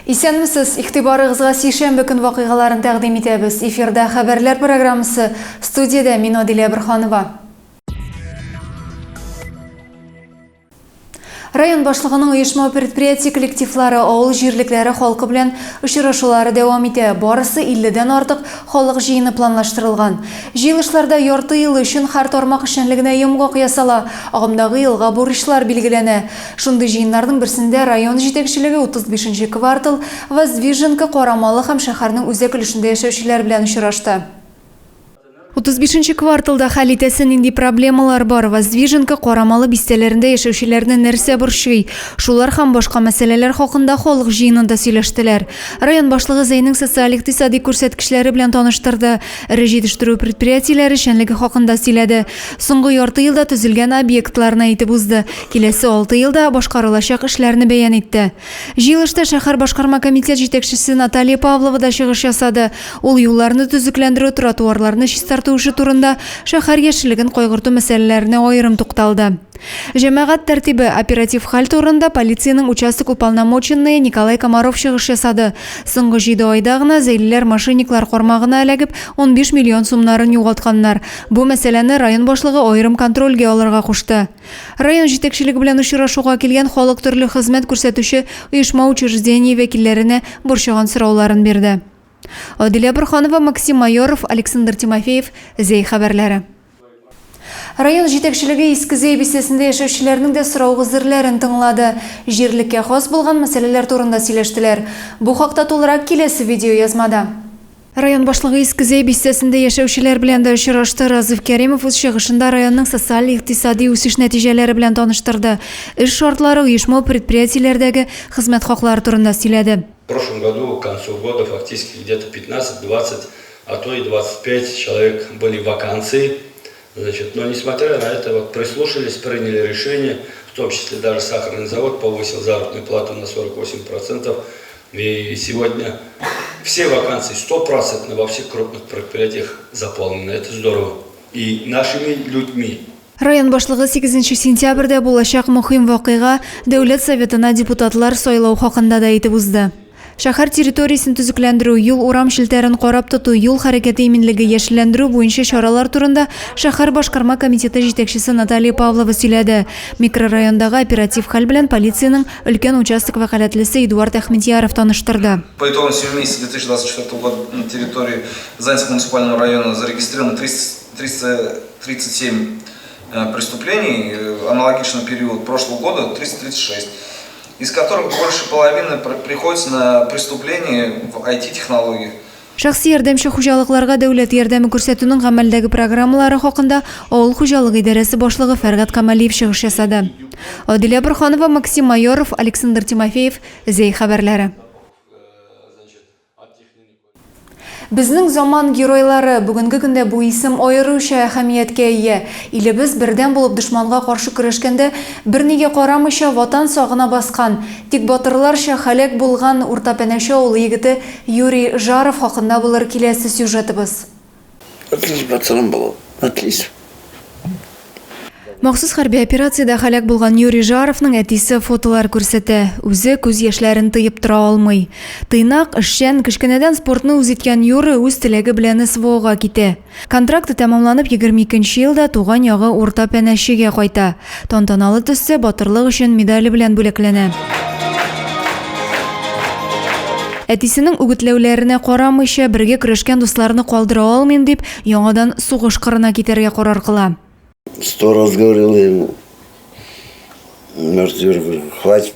Исәнмесез, игътибарыгызга сишәмбе көн вакыйгаларын тәкъдим итәбез. Эфирда хәбәрләр программасы, студиядә мин Адилә Борһанова. Район башлыгының оешма-предприятие коллективлары, авыл җирлекләре халкы белән очрашулары дәвам итә. Барысы 50 дән артык халык җыены планлаштырылган. Җыелышларда ярты ел өчен һәр тармак эшчәнлегенә йомгак ясала, агымдагы елга бурычлар билгеләнә. Шундый җыеннарның берсендә район җитәкчелеге 35 нче квартал, Воздвиженка, Карамалы һәм шәһәрнең үзәк өлешендә яшәүчеләр белән очрашты. 35 нче кварталда хәл итәсе нинди проблемалар бар, Воздвиженка, Карамалы бистәләрендә яшәүчеләрне нәрсә борчый? Шулар һәм башка мәсьәләләр хакында халык җыенында сөйләштеләр. Район башлыгы Зәйнең социаль-икътисади күрсәткечләре белән таныштырды, эре җитештерү предприятиеләре эшчәнлеге хакында сөйләде. Соңгы ярты елда төзелгән объектларны әйтеп узды, киләсе алты елда башкарылачак эшләрне бәян итте. Җыелышта шәһәр башкарма комитет җитәкчесе Наталья Павлова да чыгыш ясады. Ул юлларны төзекләндерү, тротуарларны чистарту эше турында, шәһәр яшеллеген кайгырту мәсьәләләренә аерым тукталды. Җәмәгать тәртибе, оператив хәл турында полициянең участок уполномоченные Николай Комаров чыгыш ясады. Соңгы җиде айда гына зәйлеләр мошенниклар кармагына эләгеп, 15 миллион сумнарын югалтканнар. Бу мәсьәләне район башлыгы аерым контрольгә алырга кушты. Район җитәкчелеге белән очрашуга килгән халык төрле хезмәт күрсәтүче оешма-учреждение вәкилләренә борчыган сорауларын бирде. Адилә Борһанова, Максим Майоров, Александр Тимофеев, Зәй хәбәрләре. Район җитәкчелеге Иске Зәй бистәсендә яшәүчеләрнең дә сорау-гозерләрен тыңлады. Җирлеккә хас булган мәсьәләләр турында сөйләштеләр. Бу хакта тулырак киләсе видеоязмада. Район башлыгы Иске Зәй бистәсендә яшәүчеләр белән дә очрашты. Разыйф Кәримов үз чыгышында районның социаль-икътисади үсеш нәтиҗәләре белән таныштырды, эш шартлары, оешма-предприятиеләрдәге хезмәт хаклары турында сөйләде. В прошлом году, к концу года, фактически где-то 15, 20, а то и 25 человек были вакансии. Значит, но несмотря на это, вот прислушались, приняли решение, в том числе даже сахарный завод повысил заработную плату на 48%. И сегодня все вакансии стопроцентно во всех крупных предприятиях заполнены. Это здорово. И нашими людьми. Район башлыгы 8 сентябрьдә булачак мөһим вакыйга, Дәүләт Советына депутатлар сайлау хакында да әйтеп узды. Шәһәр территориясен төзекләндерү, юл-урам челтәрен карап тоту, юл хәрәкәте иминлеге, яшелләндерү буенча чаралар турында шәһәр башкарма комитеты җитәкчесе Наталья Павлова сөйләде. Микрорайондагы оператив хәл белән полициянең өлкән участок вәкаләтлесе Эдуард Әхмедьяров таныштырды. По итогам семи месяцев 2024 года на территории Заинского муниципального района зарегистрировано 337 преступлений, аналогичный период прошлого года 336. Из которых больше половины приходится на преступления в IT-технологиях. Шәхси ярдәмче хуҗалыкларга дәүләт ярдәме күрсәтүнең гамәлдәге программалары хакында авыл хуҗалыгы идарәсе башлыгы Фәргать Камалиев чыгыш ясады. Адилә Борһанова, Максим Майоров, Александр Тимофеев, Зәй хәбәрләре. Безнең заман геройлары, бүгенге көндә бу исем аеруча әһәмияткә ия. Илебез бердәм булып дошманга каршы көрәшкәндә, бернигә карамыйча Ватан сагына баскан, тик батырларча һәлак булган Урта Пәнәче авылы егете Юрий Жаров хакында булыр киләсе сюжетыбыз. Отлично пацаном был, отлично. Махсус хәрби операциядә һәлак булган Юрий Жаровның әтисе фотолар күрсәтә. Үзе күз яшьләрен тыеп тора алмый. Тыйнак, эшчән, кечкенәдән спортны үз иткән Юра үз теләге белән СВОга китә. Контракты тәмамланып, 22 нче елда туган ягы Урта Пәнәчегә кайта. Тантаналы төстә Батырлык өчен медале белән бүләкләнә. Әтисенең үгетләүләренә карамыйча, бергә көрәшкән дусларны калдыра алмыйм дип, яңадан сугыш кырына китәргә карар кыла. Сто раз говорил ему, может, Юра, говорю, хватит,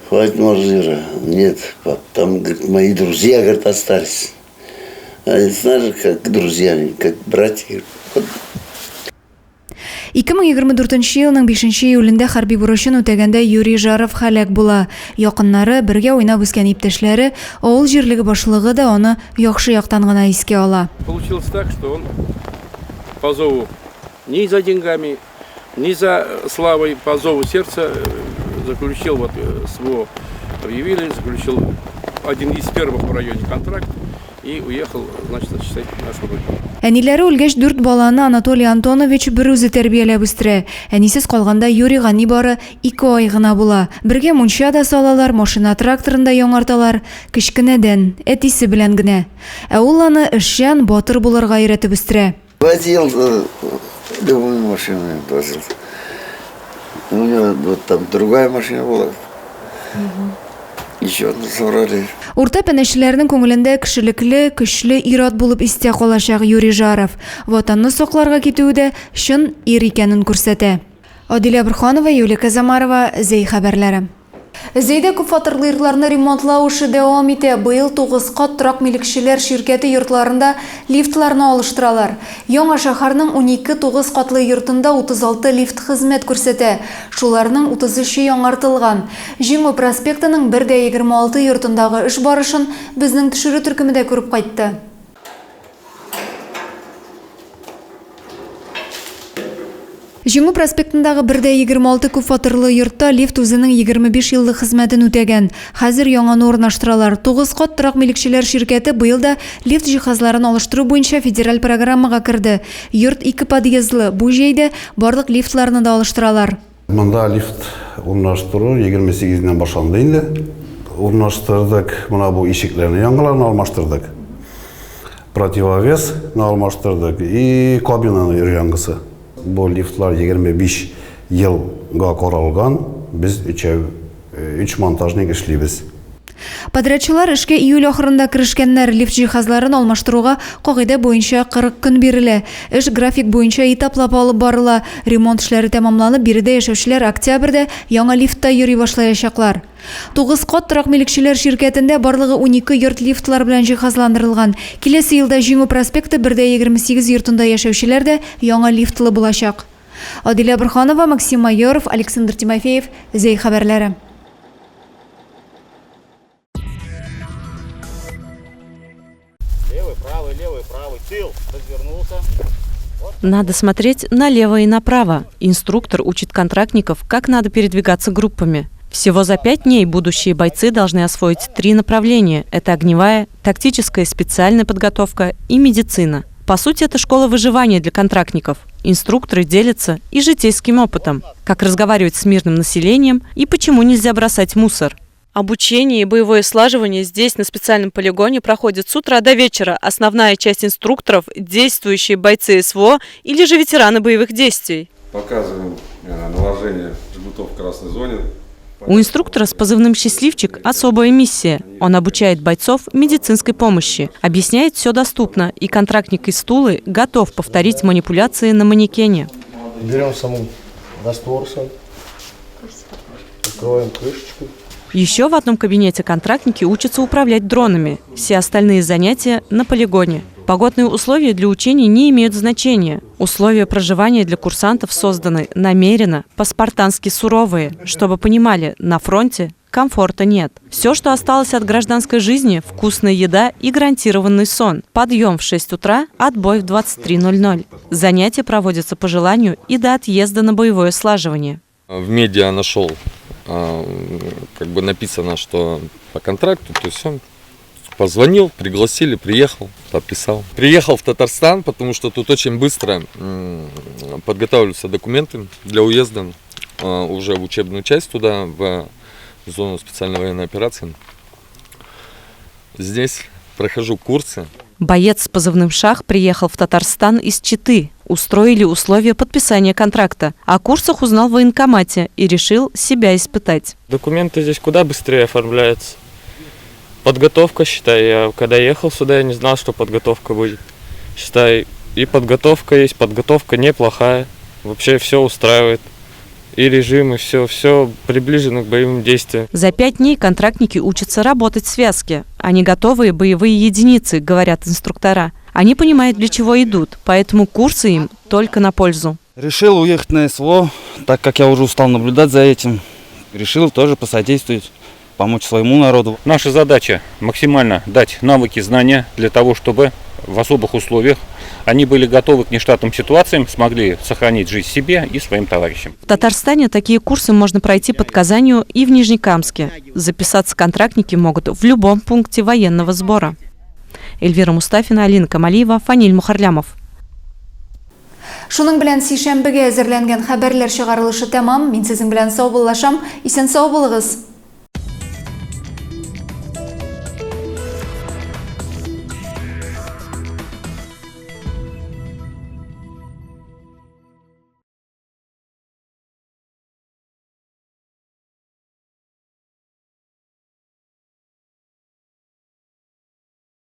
хватит, может, Юра. Нет, пап, там, говорит, мои друзья, говорит, остались. Они знаешь, как друзья, как братья. Вот. 2024 елның 5 июлендә хәрби бурычын үтәгәндә Юрий Жаров һәлак була. Якыннары, бергә уйнап үскән иптәшләре, авыл җирлеге башлыгы да аны яхшы яктан гына искә ала. Получилось так, что он по зову ни за деньгами, ни за славой, по зову сердца заключил, вот СВО объявили, заключил один из первых в районе контракт. И уехал, значит, защищать нашу Родину. Әниләре үлгәч, дүрт баланы Анатолий Антонович берүзе тәрбияләп үстерә. Әнисез калганда Юрийга нибары ике ай гына була. Бергә мунча да салалар, машина-тракторын да яңарталар. Кечкенәдән, әтисе белән генә. Ә ул аны эшчән, батыр булырга өйрәтеп үстерә. Водил любую машину возил. У него вот там другая машина была. Еще одну забрали. Урта Пәнәчеләрнең күңелендә кешелекле, көчле ир-ат булып истә калачак Юрий Жаров. Ватанны сакларга китүе дә чын ир икәнен күрсәтә. Адилә Борһанова, Юлия Казамарова, Зәй хәбәрләре. Зәйдә күпфатирлы йортларны ремонтлау эше дәвам итә. Быел тугыз кат торак милекчеләр ширкәте йортларында лифтларны алыштыралар. Яңа шәһәрнең 12 тугыз катлы йортында 36 лифт хезмәт күрсәтә. Шуларның 33-е яңартылган. Җиңү проспектының 1 дә 26 йортындагы эш барышын безнең төшерү төркеме дә күреп кайтты. Җиңү проспектындагы 1,26 күпфатирлы йортта лифт үзенең 25 еллык хезмәтен үтәгән. Хәзер яңаны урнаштыралар. Тугыз кат торак милекчеләр ширкәте быел да лифт җиһазларын алыштыру буенча федераль программага керде. Йорт ике подъездлы. Бу җәйдә барлык лифтларны да алыштыралар. Монда лифт урнаштыру 28 ннән башланды инде. Урнаштырдык, менә бу ишекләрне яңаларын алмаштырдык. Противовес ны алмаштырдык и кабинаны өр-яңгысы. Бу лифтлар 25 елга каралган, без өчәү, өч монтажник эшлибез. Подрядчылар эшкә июль ахырында керешкәннәр. Лифт җиһазларын алмаштыруга кагыйдә буенча 40 көн бирелә. Эш график буенча этаплап алып барыла. Ремонт эшләре тәмамланып, биредә яшәүчеләр октябрьдә яңа лифтта йөри башлаячаклар. Тугыз кат торак милекчеләр ширкәтендә барлыгы унике йорт лифтлар белән җиһазландырылган. Киләсе елда Җиңү проспекты 1,28 йортында яшәүчеләр дә яңа лифтлы булачак. Адилә Борһанова, Максим Майоров, Александр Тимофеев, Зәй хәбәрләре. Левый, правый, левый, правый, тыл, развернулся. Надо смотреть налево и направо. Инструктор учит контрактников, как надо передвигаться группами. Всего за 5 дней будущие бойцы должны освоить 3 направления. Это огневая, тактическая специальная подготовка и медицина. По сути, это школа выживания для контрактников. Инструкторы делятся и житейским опытом, как разговаривать с мирным населением и почему нельзя бросать мусор. Обучение и боевое слаживание здесь, на специальном полигоне, проходит с утра до вечера. Основная часть инструкторов – действующие бойцы СВО или же ветераны боевых действий. Показываем наложение жгутов в красной зоне. У инструктора с позывным «Счастливчик» особая миссия. Он обучает бойцов медицинской помощи, объясняет все доступно, и контрактник из Тулы готов повторить манипуляции на манекене. Берем саму раствор сам, открываем крышечку. Еще в одном кабинете контрактники учатся управлять дронами. Все остальные занятия на полигоне. Погодные условия для учений не имеют значения. Условия проживания для курсантов созданы намеренно, по-спартански суровые, чтобы понимали, на фронте комфорта нет. Все, что осталось от гражданской жизни – вкусная еда и гарантированный сон. Подъем в 6 утра, отбой в 23:00. Занятия проводятся по желанию и до отъезда на боевое слаживание. В медиа нашел, написано, что по контракту, то есть он позвонил, пригласили, приехал, подписал. Приехал в Татарстан, потому что тут очень быстро подготавливаются документы для уезда уже в учебную часть туда, в зону специальной военной операции. Здесь прохожу курсы. Боец с позывным «Шах» приехал в Татарстан из Читы. Устроили условия подписания контракта. О курсах узнал в военкомате и решил себя испытать. Документы здесь куда быстрее оформляются. Подготовка, считай, я когда ехал сюда, я не знал, что подготовка будет. Считай, и подготовка есть, подготовка неплохая. Вообще все устраивает. И режим, и все приближено к боевым действиям. За 5 дней контрактники учатся работать в связке. Они готовые боевые единицы, говорят инструктора. Они понимают, для чего идут, поэтому курсы им только на пользу. Решил уехать на СВО, так как я уже устал наблюдать за этим. Решил тоже посодействовать, помочь своему народу. Наша задача максимально дать навыки, знания для того, чтобы в особых условиях они были готовы к нештатным ситуациям, смогли сохранить жизнь себе и своим товарищам. В Татарстане такие курсы можно пройти под Казанью и в Нижнекамске. Записаться контрактники могут в любом пункте военного сбора. Эльвира Мустафина, Алина Камалиева, Фаниль Мухарлямов. Шуның белән сишәмбегә әзерләнгән хәбәрләр чыгарылышы тәмам. Мин сезнең белән саубуллашам. Исән-сау булыгыз!